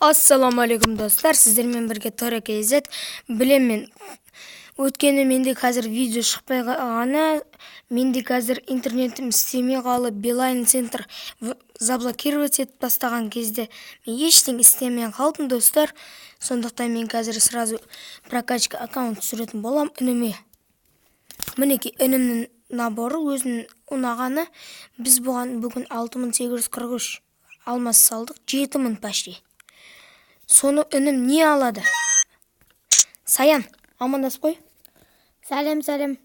Ассалаумағалейкум, достар! Сіздермен бірге Тора KZ. Білем мен, өйткені менде қазір видео шықпай қалғаны, менде қазір интернетім істемей қалып, Билайн центр заблокировать етіп тастаған кезде мен ештеңе істемей қалдым, достар. Сондықтан мен қазір сразу прокачка аккаунт түсіретін болам ініме. Мінекей, інімнің наборы, өзінің ұнағаны. Біз бұған бүгін 6843 алмаз салдық, 7000 почти. Соны інім не алады? Саян, амандасып қой. Сәлем, сәлем.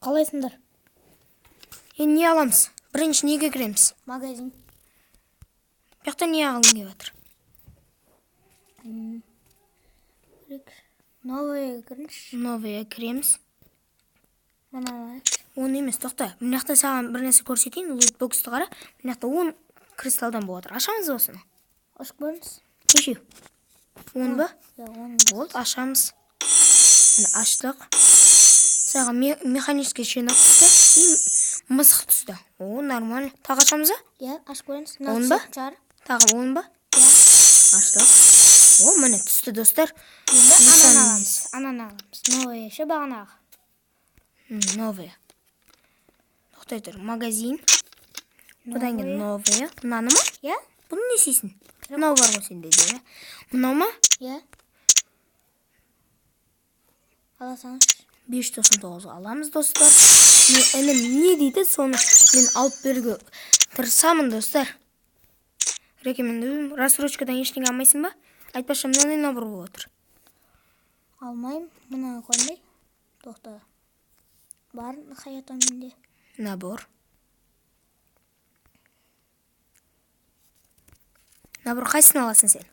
Қалайсыңдар? Енді не аламыз? Бірінші неге кіреміз? Магазин. Бұл жақта не алғың келіп жатыр? Новый кіріңізші. Новый кіреміз. Мынаны алайықшы. Оны емес, тоқта. Мына жақта саған бір нәрсе көрсетейін. Лутбоксты қара. Мына жақта 10 кристалдан болып жатыр. Ашамыз ба осыны? Ашып көріңіз. Нешеу? 10 ба? Иә, 10. Болды, ашамыз. Міне, аштық. Саған механический щенок түсті и мысық түсті. О, нормально. Тағы ашамыз ба? Иә, ашып көріңіз. 10 ба? Шығар. Тағы 10 ба? Иә. Аштық. О, міне, түсті, достар. Енді Нысан ананы аламыз. Ананы аламыз. Новый ше бағанағы. Новые. Тоқтай тұр. Магазин. Одан кейін новые. Мынаны ма? Иә? Бұны не істейсің? Мынау бар ғой сенде де, иә? Мынау ма? Иә. Ала салыңызшы. 599 аламыз, достар. Мен інім не дейді, соны мен алып беруге тырысамын, достар. Рекомендуем. Рассрочкадан ештеңе алмайсың ба? Айтпақшы, мынандай набор болып отыр. Алмаймын. Мынаны қандай? Тоқта. Бар хаята менде. Набор. Набор қайсысын аласың сен?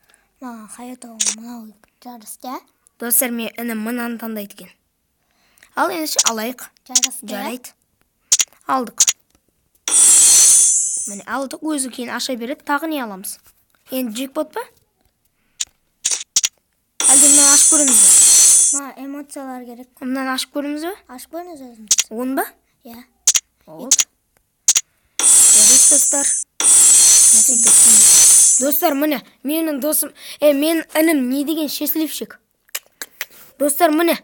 Маған хаята мынау жарасты, иә? Достар, мен інім мынаны таңдайды екен. Ал ендеше алайық. Жарасты, иә? Жарайды. Алдық. Міне, алдық. Өзі кейін аша береді. Тағы не аламыз? Енді джекпот па? Әлде мынаны ашып көреміз бе? Маған эмоциялар керек. Мынаны ашып көреміз бе? Ашып көріңіз өзіңіз. 10 ба? Иә. Болды. Көрейік, достар. Достар, міне, менің досым, менің інім не деген счастливчик. Достар, міне,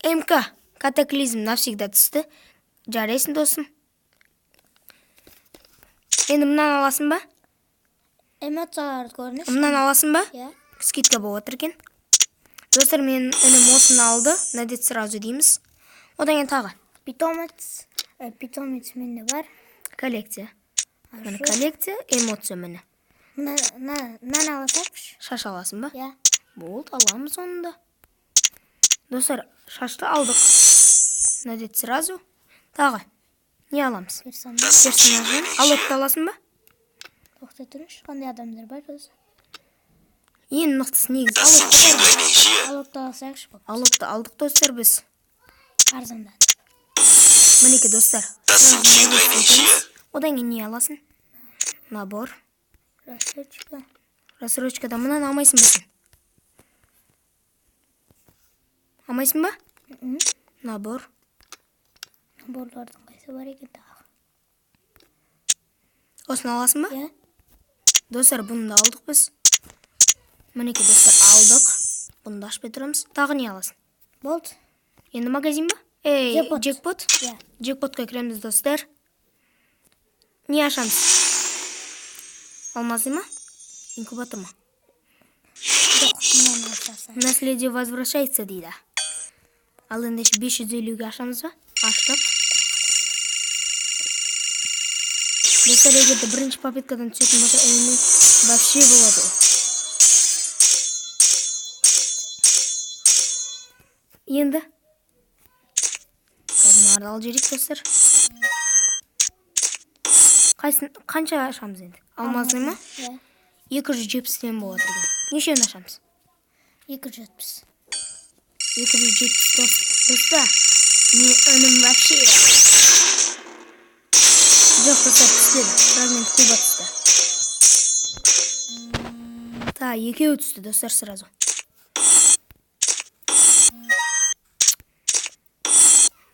МК катаклизм навсегда түсті. Жарайсың, досым. Енді мынаны аласың ба? Эмоцияларды көріңіз. Мынаны аласың ба? Иә. Скидка болып отыр екен. Достар, менің інім осыны алды. Надеть сразу дейміз. Одан кейін тағы. Питомец. Питомец менде бар. Коллекция. Міне, Ашу. коллекция, эмоция, міне. Мынаны алсақшы. Шаш аласың ба? Иә. Болды, аламыз оны да. Достар, шашты алдық. Надеть сразу. Тағы. Не аламыз? Персонаж. Персонажын. Алокты аласың ба? Тоқтай тұрыңызшы, қандай адамдар бар өзі? Ең мықтысы негізі алокты бар. Алокты алсақшы болды. Алокты алдық, достар, біз. Арзандады. Мінекей, достар. Сразу надеть етеміз. Одан кейін не аласың? Набор. Рассрочка. Рассрочкада мынаны алмайсың ба сен? Алмайсың ба? Набор. Наборлардың қайсы бар екен тағы? Осыны аласың ба? Иә. Достар, бұны да алдық біз. Мінекей, достар, алдық. Бұны да ашпай тұрамыз. Тағы не аласың? Болды. Енді магазин ба? Ей, Джекпот. Джекпот? Иә. Джекпотқа кіреміз, достар. Не ашамыз? Алмазы ма? Инкубатор ма? Жоқ, мынаны алсақ. Наследие возвращается дейді. Ал ендеше 550-ге ашамыз ба? Аштық. Достар, егер де бірінші попыткадан түсетін болса, ініме вообще болады ол. Енді қазір мынарды алып жіберейік, достар. Қайсын, қанша ашамыз енді? Алмазный ма? Иә. 270-тен болады екен. Нешеуін ашамыз? 270. 270, достар. Мен інім вообще. Жоқ, достар, түспеді. Фрагмент куба түсті. Та, екеуі түсті, достар, сразу.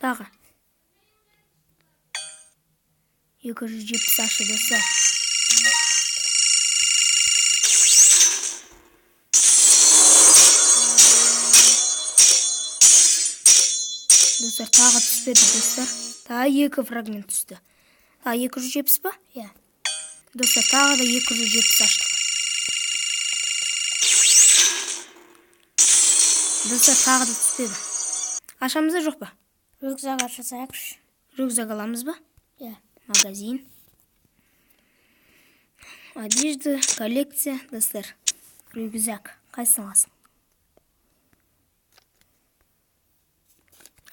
Тағы. 270 ашты, достар. Достар, тағы түспеді, достар. Тағы 2 фрагмент түсті. Тағы 270 па? Иә. Достар, тағы да 270 аштық. Достар, тағы да түспеді. Ашамыз ба, жоқ па? Рюкзак ашсайықшы. Рюкзак аламыз ба? Иә. Магазин. Одежда, коллекция, достар. Рюкзак. Қайсысын аласың?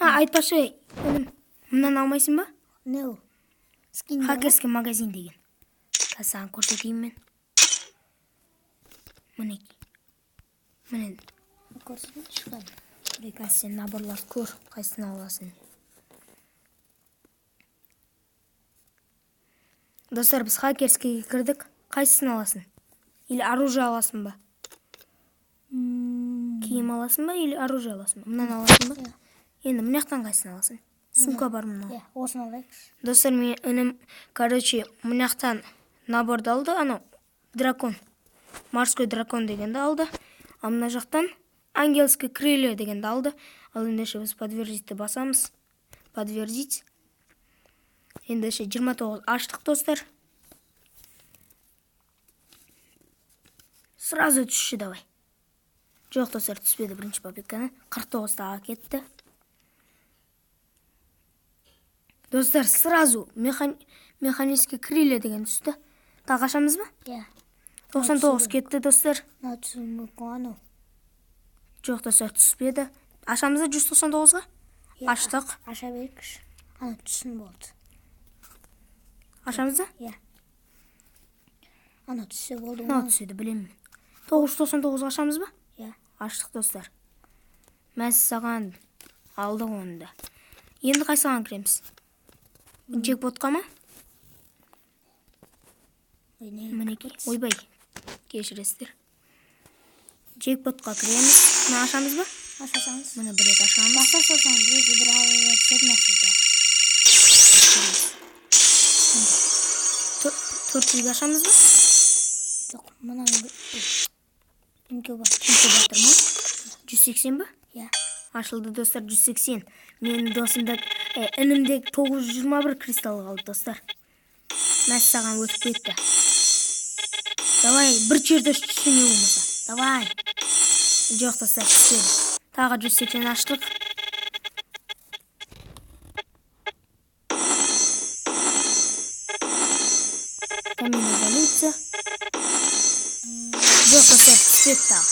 А, айтпашы, інім, мынаны алмайсың ба? Не ол? Скин. Хакерский магазин деген. Қазір саған көрсетейін мен. Мінекей. Міне, Көрсетші қане. қазір сен наборларды көр, қайсысын аласың. Достар, біз хакерскийге кірдік. Қайсысын аласың? Или оружие аласың ба? Киім аласың ба или оружие аласың ба? Мынаны аласың ба? Иә. Енді мына жақтан қайсысын аласың? Сумка бар мынау. Иә, осыны алайықшы. Достар, мен інім, короче, мына жақтан наборды алды, анау дракон. Морской дракон дегенді алды. Ал мына жақтан ангельский крылья дегенді алды. Ал ендеше біз подтвердить басамыз. Подтвердить. Ендеше 29 аштық, достар. Сразу түсші давай. Жоқ, достар, түспеді бірінші попытканы. 49 тағы кетті. Достар, сразу механический крылья деген түсті. Тағы ашамыз ба? Иә. 99 кетті, достар. Мынау түсуі мүмкін анау. Жоқ, достар, түспеді. Ашамыз ба 199-ға? Иә, Аштық. Аша берейікші. Анау түссін болды. Ашамыз ба? Иә. Анау түссе болды. Мынау түседі, білемін мен. 999-ға ашамыз ба? Иә. Аштық, достар. Мәссаған, алдық оны да. Енді қайсыған кіреміз? Джекпотқа ма? Ой, не? Мінекей. Ойбай, кешіресіздер. Джекпотқа кіреміз. Мына ашамыз ба? Ашасаңыз. Міне, бір рет ашамыз. Баса салсаңыз, өзі бір алып түседі насыбы. 400-ге ашамыз ба? Жоқ, мынаны инкубатор. Инкубатор ма? 180 ба? Иә. Ашылды, достар, 180. Менің досымда, інімде 921 кристалл қалды, достар. Мәссаған, өтіп кетті. Давай, бір жерде түссін не болмаса. Давай. Жоқ, достар, түспеді. Тағы 180 аштық. Камень эволюция. Жоқ, достар, түспеді тағы.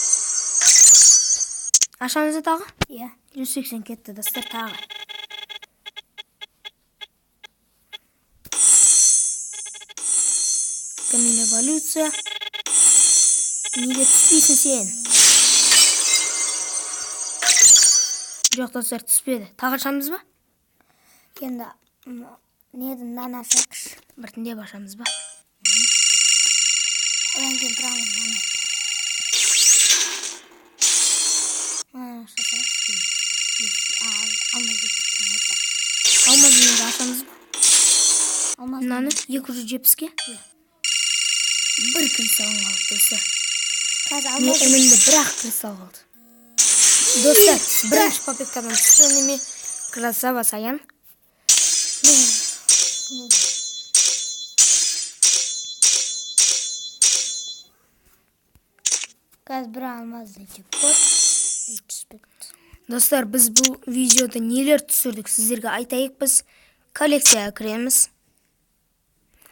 Ашамыз да тағы? Иә. 180 кетті, достар, тағы. Камень эволюция. Неге түспейсің сен? Жоқ, достар, түспеді. Тағы ашамыз ба? Енді неді, мынаны ашайықшы. Біртіндеп ашамыз ба? Одан кейін тұрамыз мынаны. Мынаны аша салайықшы. Алмаз деп кеткен қайта. Алмазды ашамыз ба? Алмаз. Мынаны 270-ке? Иә. Бір кристалл қалды, достар. Қазір Мен алмаз. інімде бір-ақ кристалл қалды. Достар, бірінші попыткадан түсті ініме. Красава, Саян. Қазір бір алмазды джекпот. Түспеді. Достар, біз бұл видеода нелер түсірдік, сіздерге айтайық. Біз коллекцияға кіреміз.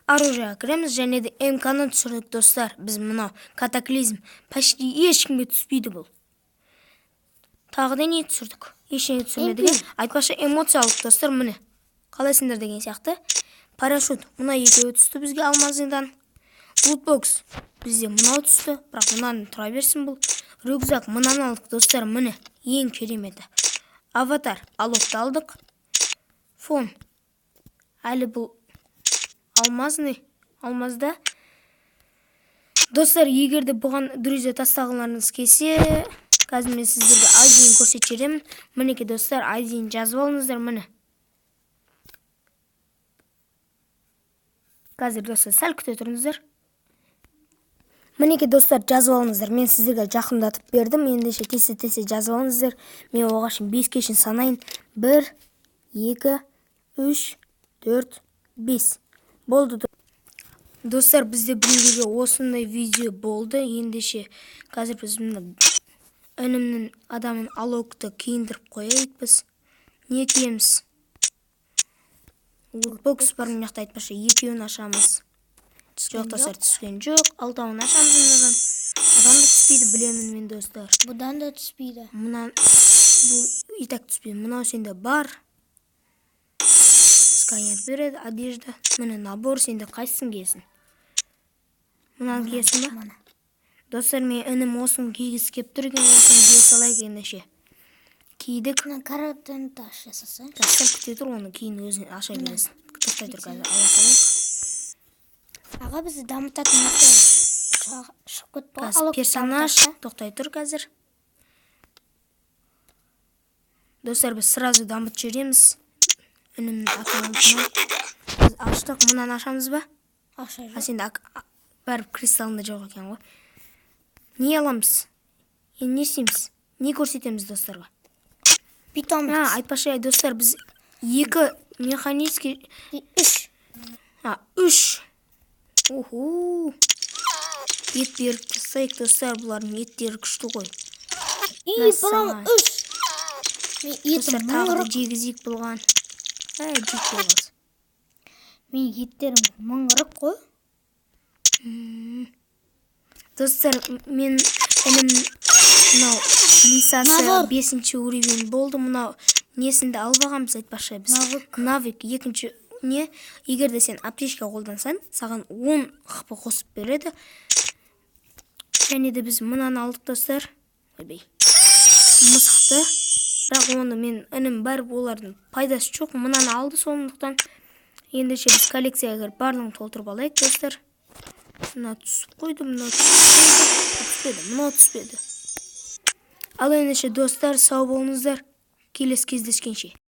Оружиеға кіреміз және де МК-ны түсірдік, достар. Біз мынау катаклизм почти ешкімге түспейді бұл. Тағы да не түсірдік? Ештеңе түсірмедік. Иә? Айтпақшы, эмоция алдық, достар, міне. Қалайсыңдар деген сияқты. Парашют, мына екеуі түсті бізге алмаздан. Лутбокс бізде мынау түсті, бірақ мынаны тұра берсін бұл. Рюкзак мынаны алдық, достар, міне, ең кереметі. Аватар алопты алдық. Фон. Әлі бұл алмазный, алмазда. Достар, егер де бұған друзья тастағыларыңыз келсе, қазір мен сіздерге ID-ін көрсетіп жіберемін. Мінекей, достар, ID-ін жазып алыңыздар, міне. Қазір, достар, сәл күте тұрыңыздар. Мінекей, достар, жазып алыңыздар. Мен сіздерге жақындатып бердім. Ендеше тез-тез жазып алыңыздар. Мен оған шейін 5-ке шейін санайын. 1, 2, 3, 4, 5. Болды. Достар, бізде бүгінге осындай видео болды. Ендеше, қазір біз мына інімнің адамын, Алокты киіндіріп қояйық біз. Не киеміз? Лутбокс бар мына жақта, айтпақшы, екеуін ашамыз. Жоқ, достар, түскен жоқ. Алтауын ашамыз мынадан. Бұдан да түспейді, білемін мен, достар. Бұдан да түспейді. Мына, бұл и так түспейді. Мынау сенде бар. Сканер береді, одежда. Міне, набор сенде, қайсысын киесің? Мынаны киесің ба? Мына. Достар, мен інім осыны кигісі келіп тұр екен, осыны кие салайық ендеше. Кидік. Мына каратаны тас жасасаң. Жастар, күте тұр, оны кейін өзің аша бересің. Тоқтай тұр, қазір ала салайық. Аға, бізді дамытатын нәрсе шығып кетті ғой. Қазір Алок персонаж дамытады. Тоқтай тұр қазір. Достар, біз сразу дамытып жібереміз. Інімнің аккаунтына. Біз аштық, мынаны ашамыз ба? Ақша А жоқ. Сенде бәрібір кристалында жоқ екен ғой. Не аламыз? Енді не істейміз? Не көрсетеміз достарға? Питомец. А, айтпақшы, достар, біз екі механический Үш. А, үш. Уху. Ет беріп тастайық, достар, бұлардың еттері күшті ғой. И Мәссаған. бұның үш. Мен Достар, етім тағы да 1000 ырық. жегізейік бұлған. Ә, жетпей қалды. Мен еттерім 1000 ырық қой. Достар, мен інім мынау Лисасы Набор. бесінші уровень болды. Мынау несін де алып алғанбыз, айтпақшы, біз. Навык. Навык екінші не? Егер де сен аптечка қолдансаң, саған 10 хп қосып береді. Және де біз мынаны алдық, достар. Ойбай. Мысықты. Бірақ оны мен інім бәрі олардың пайдасы жоқ. Мынаны алды сондықтан. Ендеше, біз коллекцияға кіріп барлығын толтырып алайық, достар. Мына түсіп қойды, мына түсіп қойды. Түспеді, мынау түспеді. Ал ендеше, достар, сау болыңыздар. Келесі кездескенше.